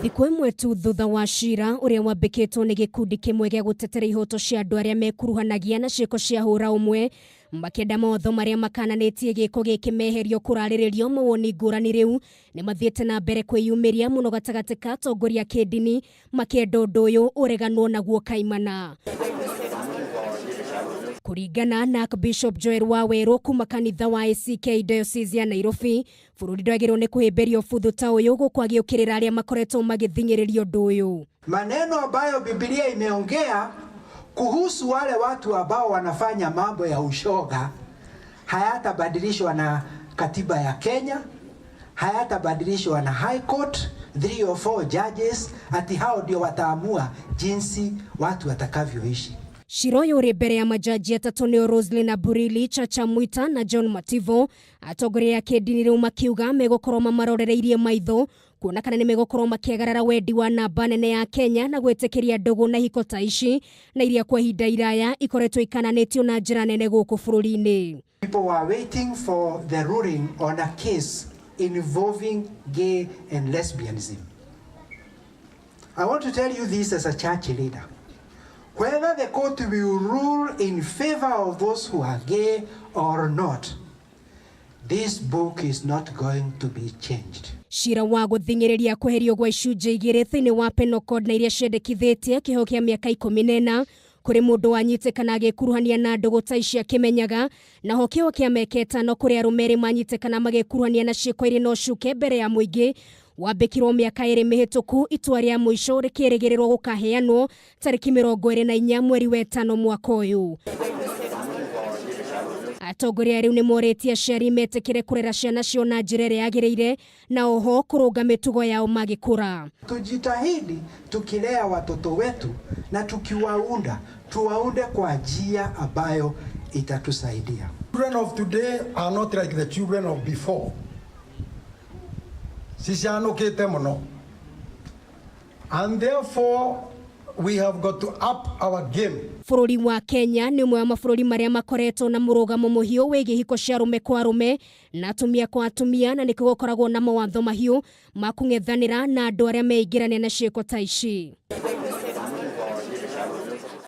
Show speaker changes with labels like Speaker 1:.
Speaker 1: Thikũ ĩmwe tu thutha wa cira ũrĩa wambĩkĩtwo nĩ gĩkundi kĩmwe gĩa gũtetera ihoto cia andũ arĩa mekuruhanagia na ciĩko cia hũra ũmwe makĩenda mawatho marĩa makananĩtie gĩko gĩkĩ meherio kũrarĩrĩrio mawoni ngũrani rĩu nĩ mathiĩte na mbere kwĩyumĩria mũno gatagatĩ ka atongoria a kĩndini makĩenda ũndũ ũyũ ũreganwo naguo kaimana. Kũringana na Archbishop Joel Wawerũ kuma kanitha wa ACK Diocese ya Nairobi, bũrũri ndwagĩrĩirwo nĩ kũhĩmbĩria ũbuthu ta ũyũ gũkũ agĩũkĩrĩra arĩa makoretwo magĩthing'ĩrĩria ũndũ ũyũ.
Speaker 2: Maneno ambayo Biblia imeongea kuhusu wale watu ambao wanafanya mambo ya ushoga hayatabadilishwa na katiba ya Kenya, hayatabadilishwa na High Court, 3 or 4 judges, ati hao ndio wataamua jinsi watu watakavyoishi.
Speaker 1: Cira ũyũ ũrĩ mbere ya majaji atatũ nĩo Roselyn Aburili, Chacha Mwita na John Mativo. Atongoria a kĩndini rĩu makiuga megũkorwo mamarorereirie maitho kuona kana nĩ megũkorwo makĩagarara wendi wa namba nene ya Kenya na gwĩtĩkĩria ndũgũ na ihiko ta ici na iria kwa ihinda iraya ikoretwo ikananĩtio na njĩra nene gũkũ bũrũri-inĩ.
Speaker 2: People were waiting for the ruling on a case involving gay and lesbianism. I want to tell you this as a church leader. Whether the court will rule in favor of those who are gay or not, this book is not going to be changed.
Speaker 1: Cira wa gũthing'ĩrĩria kweherio gwa icunjĩ igĩrĩ thĩinĩ wa Penal Code na iria ciendekithĩtie kĩoho kĩa mĩaka 14 kũrĩ mũndũ wanyitĩkana agĩkuruhania na ndũgũ ta ici akĩmenyaga, naho kĩoho kĩa mĩaka 5 kũrĩ arũme erĩ manyitĩkana magĩkuruhania na ciĩko irĩ na ũcuke mbere ya mũingĩ wambĩkirwo mĩaka 2 mĩhĩtũku. Itua rĩa mũico rĩkĩrĩgĩrĩrwo gũkaheanwo tarĩki 24 mweri wa 5 mwaka ũyũ. Atongoria rĩu nĩ morĩtie aciari metĩkĩre kũrera ciana ciao na njĩra ĩrĩa yagĩrĩire na oho kũrũnga mĩtugo yao magĩkũra.
Speaker 2: Tujitahidi tukilea watoto wetu na tukiwaunda, tuwaunde kwa njia ambayo itatusaidia.
Speaker 3: Children of today are not like the children of before. Cicanũkĩte mũno. And therefore we have got to up our game.
Speaker 1: Bũrũri wa Kenya nĩ ũmwe wa mabũrũri marĩa makoretwo na mũrũgamo mũhiũ wĩgiĩ ihiko cia arũme kwa arũme na atumia kwa atumia, na nĩkĩo gũkoragwo na mawatho mahiũ ma kũng'ethanĩra na andũ arĩa meingĩrania na ciĩko ta ici.